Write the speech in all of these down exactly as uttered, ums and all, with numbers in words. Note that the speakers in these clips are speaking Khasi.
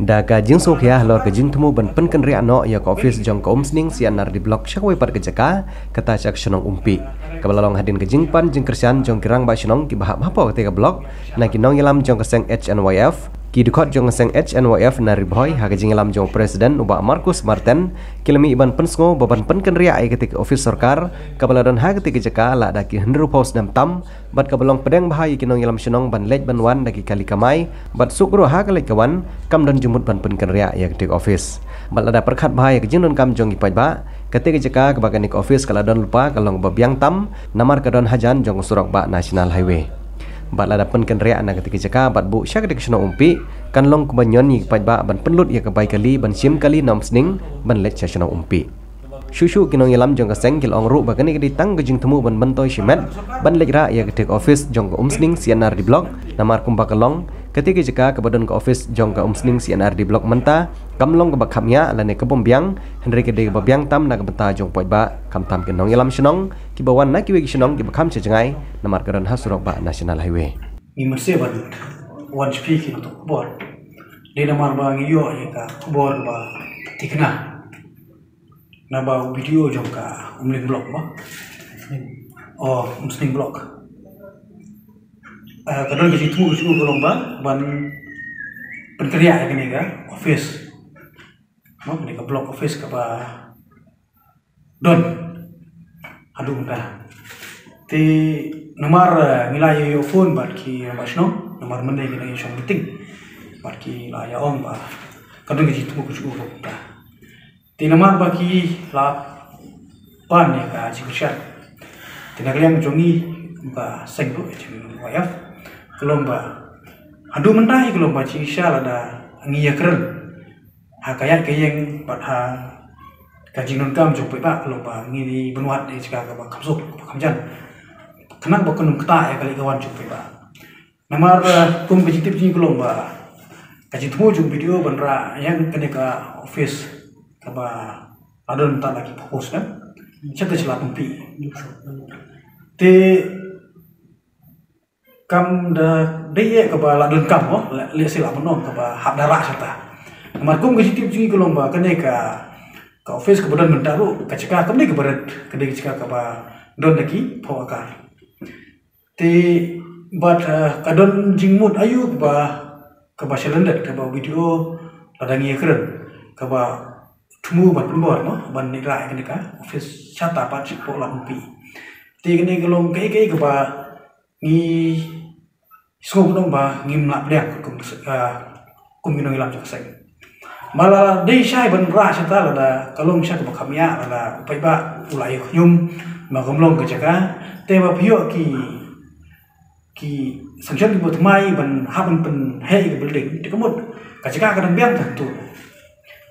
Da ka jingsngewkhia halor ka jingthmu ban pynkynriah noh ïa ka office jong ka Umsning C and R D Block sha kawei pat ka jaka, kata sha ka shnong Umpi, kaba la long hadien ka jingpan jingkyrshan jong ki rangbah shnong kiba hap hapoh katei ka block na ki nongïalam jong ka seng H N Y F. Ki dkhot jong ka seng H N Y F na Ri Bhoi, ha ka jingïalam jong u President u Bah Marcus Marten, ki la mih ban pynsngew ba ban pynkynriah ïa katei ka office sorkar kaba la don ha katei ka jaka la da ki hynriewphew snem tam, bad kaba long pdeng bha ïa ki nongïalam shnong ban leit ban wan da ki kali kamai, bad suk ruh ha ka leit ka wan kam don jingmut ban pynkynriah ïa katei ka office. Bad lada pyrkhat bha ïa ka jingdonkam jong ki paidbah, katei ka jaka kaba kane ka office ka la don lypa ka long kaba biang tam, namar ka don hajan jong ka surok bah National Highway. Bad lada pynkynriah na katei ka jaka bad buh sha katei ka shnong Umpi, kan long kaba ñion ïa ki paidbah ban pynlut ïa ka bai kali ban shim kali na Umsning ban leit sha shnong Umpi. Shuh shuh ki nongïalam jong ka seng ki la ong ruh ba kane ka dei tang ka jingthmu ban myntoi shimet ban leit rah ïa katei ka office jong ka Umsning C and R D Block, namar kumba ka long, katei ka jaka kaba don ka office jong ka Umsning C and R D Block mynta kam long kaba khapngiah lane ka bym biang, hynrei ka dei kaba biang tam na ka bynta jong u paidbah, khamtam ki nongïalam shnong kiba wan na kiwei ki shnong kiba kham sha jngai, namar ka don ha surok bah National Highway. Ngi mynsiem ban wan sha phi ki nongthoh khubor. Dei namar ba ngi ïoh ïa ka khubor ba thikna naba u B D O jong ka Umling Block ba. Oh, Umsning Block. Ah, ka don ka jingthmu ka jingthmu ka long ba ban pynkynriah ïa kane ka office. Mo, kane ka block office kaba don haduh mynta. Te namar, eh, ngi la ïa ïoh phone bad ki rangbah shnong, namar mynne ngi dang ïa shong meeting bad ki, la ïa ong ba ka don ka jingthmu ka jingthmu ka long mynta. Te namar ba ki la pan ïa ka jingkyrshan, te na ka liang jong ngi ka seng ruh jong ngi ka long ba haduh mynta hi ka long ba jingshisha lada ngi ïakren ha ka ïaid ka ïeng bad ha ka jingdonkam jong u paidbah ka long ba ngi dei ban wad ïa ka jaka kaba kham suk kaba kham jan, khnang ba kan ym ktah ïa ka leit ka wan jong u paidbah. Namar, eh, kum ka jingtip jong ngi ka long ba ka jingthmu jong u B D O ban rah ïa kane ka office kaba la don mynta la ki phew snem, shata sha la pynpih. Te kam da dei ïa kaba la donkam mo, lehse la ban ong kaba hap da rah shata. Namar kum ka jingtip jong ngi ka long ba kane ka, ka office kaba don mynta ruh, ka jaka kam dei kaba rit, ka dei ka jaka kaba don da ki phew akar. Te bad, eh, ka don jingmut aïu kaba, kaba shalyndet kaba u B D O lada ngi ïakren kaba thmu ban pynbor mo, ban leit rah ïa kane ka office shata pat shapoh Lad Umpi. Te kane ka long kaei kaei kaba ngi sngew ba ngim lah pdiang kum, ah, kum ki nongïalam jong ka seng. Ba la dei shai ban rah shata lada ka long sha kaba kham ïa lada u paidbah u la ïoh khñium ba kam long ka jaka, te ba phi ïoh ki, ki sanction kiba thymmai ban hap ban pynheh ïa ka building, te ka mut ka jaka ka dang biang tang tu.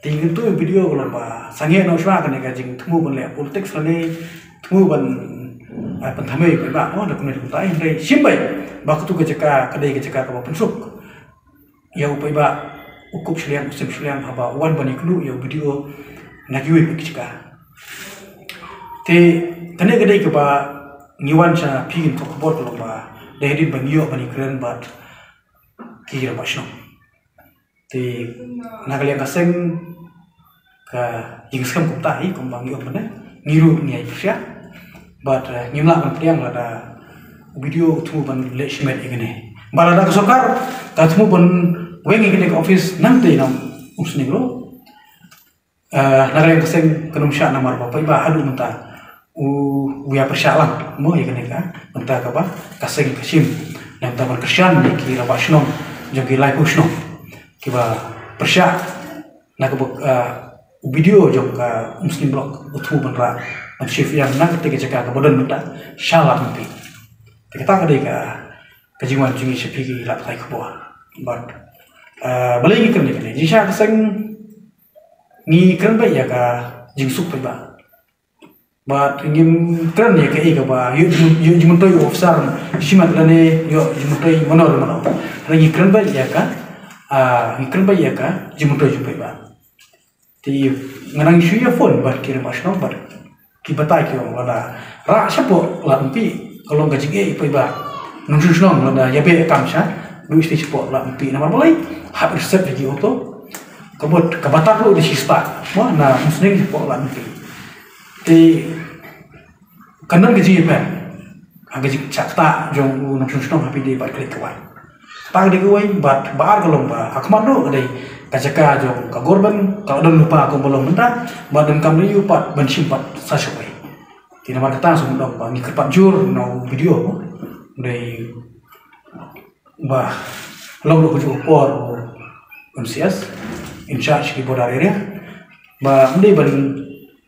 Te ngi kyntu ïa u B D O ka long ba sangeh noh shuwa kane ka jingthmu ban leh politics lane thmu ban, eh, pynthymmai ïa u paidbah mo da kumne da kumtai, hynrei shim beit ba katu ka jaka ka dei ka jaka kaba pynsuk ïa u paidbah u kup shiliang u sim shiliang haba u wan ban ïakynduh ïa u B D O na kiwei pat ki jaka. Te kane ka dei kaba ngi wan sha phi ki nongthoh khubor ka long ba dei hadien ba ngi ïoh ban ïakren bad ki rangbah shnong. Te na ka liang ka seng ka jingskhem kumta hi, kumba ngi ong mynne, ngi ruh ngi ai pyrshah. Bad, eh, ngim lah ban pdiang lada u B D O u thmu ban leh shimet ïa kane. Bad lada ka sorkar ka thmu ban weng ïa kane ka office nangta na Umsning ruh, eh, na ka liang ka seng kan ym shah namar ba paidbah haduh mynta u, u ïa pyrshah lang mo ïa kane ka bynta kaba ka seng ka shim na ka bynta ban kyrshan ïa ki rangbah shnong jong ki laiphew shnong kiba pyrshah na kaba, eh, u B D O jong ka Umsning Block u thmu ban rah ban shift ïa na katei ka jaka kaba don mynta sha Lad Umpi. Te kata ka dei ka, ka jingwan jong ngi sha phi ki lad pathai khubor. Bad, eh, balei ngi kren ïa kane? Jingshisha ka seng ngi kren beit ïa ka jingsuk paidbah. Bad ngim kren ïa kaei kaba ïoh jing, ïoh jingmyntoi u officer shimet lane ïoh jingmyntoi mano mano. Hynrei ngi kren beit ïa ka, ah, ngi kren beit ïa ka jingmyntoi jong u paidbah. Te nga dang shu ïa phone bad ki rangbah shnong bad ki batai ki ong lada rah shapoh Lad Umpi ka long ka jingeh ïa u paidbah nongshong shnong lada ïa beh kam sha, duh shatei shapoh Lad Umpi namar balei hap reserve ïa ki auto. ka mut ka batar ruh da shi spah, mo, na Umsning hapoh Ladmynti. Te kan don ka jingïapher ha ka jingshah ktah jong u nongshong shnong ha phi dei bad ka leit ka wan. Kata ka dei kawei, bad ba ar ka long ba ha khmat ruh ka dei ka jaka jong ka Gorben, ka la don lypa kumba long mynta, bad donkam ïa u pat ban shim pat sa shawei. Te namar kata shu ong ba ngi kyrpad jur na u B D O, dei ba long ruh kajuh ka por u M C S in charge ki border area, ba ym dei ban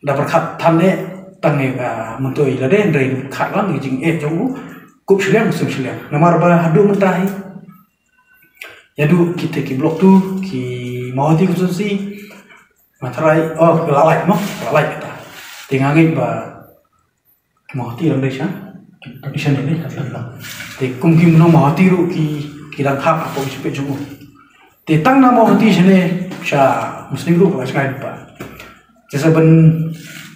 da pyrkhat than eh tang ïa ka myntoi lade, hynrei pyrkhat lang ïa ka jingeh jong u, kup shiliang sim shiliang. Namar ba haduh mynta hi ïa duh kita ki Block two, ki Mawhati constituency, Matharai, oh, Lalait, mo, Lalait kata. Te nga ngeit ba Mawhati dang dei sha, dei sha ne, dei sha. Te kum ki nong Mawhati ruh ki, ki dang hap hapoh ki jingpeit jong u. Te tang na Mawhati shane sha Umsning ruh ka la jngai lypa. Te sa ban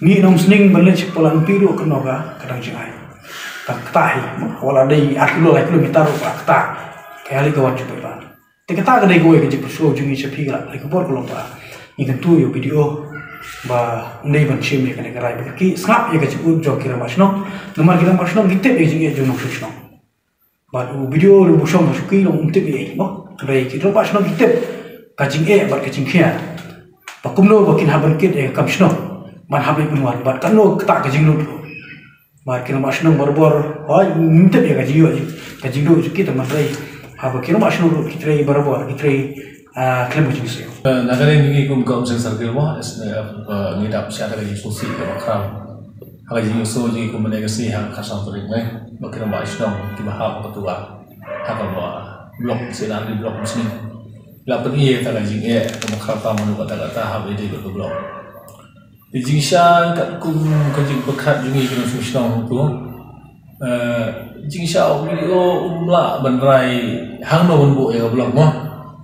ngi na Umsning ban leit sha Ladmynti ruh kano ka, ka dang jngai. Ka kata hi, mo, wat la dei ar kilo, lai kilometer ruh ka kata. Ka ïaleit ka wan jingpeit ba. Te kata ka dei kawei ka jingpynshlur jong ngi sha phi, ka la, ka por ka long ba ngi kyntu ïa u B D O ba ym dei ban shim ïa kane ka rai ba ki sngap ïa ka jingud jong ki rangbah shnong. Namar ki rangbah shnong ki tip ïa ka jingeh jong nongshong shnong. Bad u B D O ruh ba u shong ha shuki long um tip ïa ei, mo. Hynrei ki rangbah shnong ki tip ka jingeh bad ka jingkhia, ba kumno ba kin hap ban kit ïa ka kam shnong ban hap leit ban wan, bad kano kata ka jinglut ruh. Bad ki rangbah shnong barabor, hooid, ngim tip ïa ka jingïoh, ka jingduh jong ki, te hynrei haba ki rangbah shnong ruh ki trei barabor, ki trei, ah, khlem ka jingsngewsih. Eh, na ka liang jong ngi kum ka Umsning Circle mo, S N F, eh, ngi dap sha ka jingsngewsih kaba khraw ha ka jingsngewsih jong ngi kum bnai ka sngi ha ka khatsan tarik ne, ba ki rangbah shnong kiba hap ha ka tu, ha kaba Block, sha na Block Umsning, la pyni ïa ka jingeh kaba khraw tam, mano kata kata hap ïadei bad ka Block. Te jingshisha katkum ka jingpyrkhat jong ngi ki nongshong shnong tu, eh, jingshisha u B D O um lah ban rai hangno ban buh ïa ka Block mo.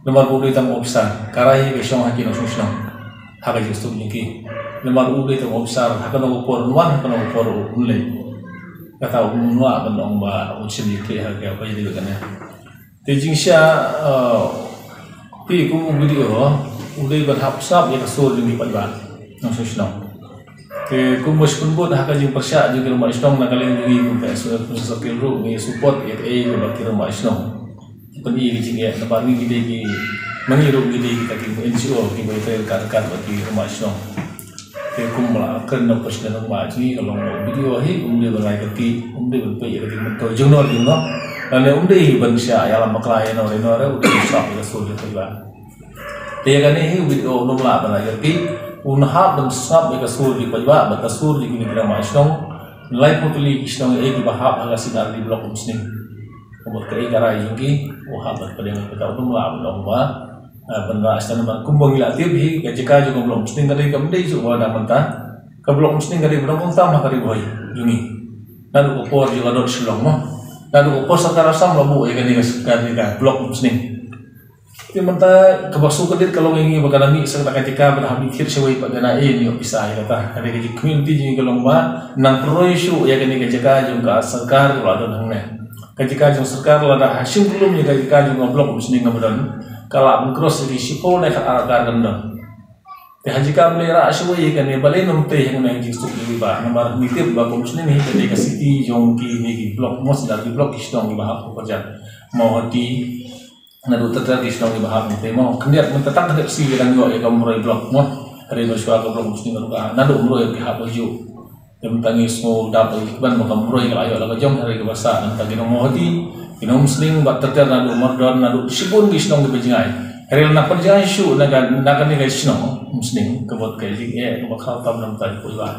Namar u dei tang officer, ka rai ka shong ha ki nongshong shnong, ha ka jingsuk jong ki. Namar u dei tang officer, ha kano ka por un wan, ha kano ka por un leit. Kata um lah ban ong ba un shim ïa ki ha ka, ka ïadei bad kane. Te jingshisha, eh, phi kum u B D O u dei ban hap sngap ïa ka sur jong ki paidbah nongshong shnong. Te kumba shu pynbud ha ka jingpyrshah jong ki rangbah shnong, na ka liang jong ngi kum ka Umsning Circle ruh ngi support ïa kaei kaba ki rangbah shnong ki pyni ïa ka jingeh, namar ngi, ngi dei ki, ma ngi ruh ngi dei kita ki N G O kiba ïatrei ryngkat ryngkat bad ki rangbah shnong. Te kumba la kren na u President rangbah jong ngi, ka long u B D O hi um dei ban rai kyrkieh, um dei ban peit ïa ka jingmyntoi jongno jongno, lane um dei ban shah ïalam bakla ïano ïano re, u dei ban sngap ïa ka sur jong ki paidbah. Te ïa kane hi u B D O um lah ban rai kyrkieh, un hap ban sngap ïa ka sur jong ki paidbah bad ka sur jong kine ki rangbah shnong. Laiphew tylli ki shnong ïa kiba hap ha ka C and RD Block Umsning. Ka mut kaei ka rai jong ki, u hap ban pdiang, kata um lah ban ong ba, eh, ban rah sha, namar kumba ngi la tip hi, ka jaka jong ka Block Umsning ka dei, kam dei shuh ba dang mynta. Ka Block Umsning ka dei ba dang kongsan tam ha ka Ri Bhoi jong ngi. Naduh ka por jong ka dot Shillong mo, naduh ka por sorkar Assam la buh ïa kane ka, kane ka Block Umsning. Te mynta kaba sngewkydit ka long ïa ngi ba ka dang mih sa kata ka jaka ba dang hap thied shawei pat, ka dang ïoh pisa ïa kata. Ka dei ka jing community jong ngi ka long ba nang pynroi shuh ïa kane ka jaka jong ka sorkar kaba la don hangne. Ka jaka jong sorkar lada ha shim kyllum ïa ka jaka jong ka Block Umsning kaba don, ka lah ban cross ïa ki shiphew ne khatar acre kan don. Te ha jaka balei rah shawei ïa kane, balei nym tei hangne ha jingsuk jong ki paidbah, namar ngi tip ba ka Umsning hi ka dei ka city jong kine ki block, mostly ki block ki shnong kiba hap ha ka jaka Mawhati, naduh ter ter ki shnong kiba hap, ngi tei mo, khyndiat mynta tang khyndiat shi ki dang ïoh ïa ka Umroi Block mo. Hynrei mynshuwa ka Block Umsning ruh ka, naduh Umroi ki hap ha juh. Te mynta ngi sngew dap ïa ki ban ba ka Umroi ka la ïoh la ka jong, hynrei kaba sah na mynta ki nong Mawhati, ki nong Umsning bad ter ter naduh Mardon, naduh shibun ki shnong kiba jngai. Hynrei lada pynjngai shuh na ka, na kane ka shnong Umsning, ka mut ka jingeh kaba khraw tam na mynta ki paidbah.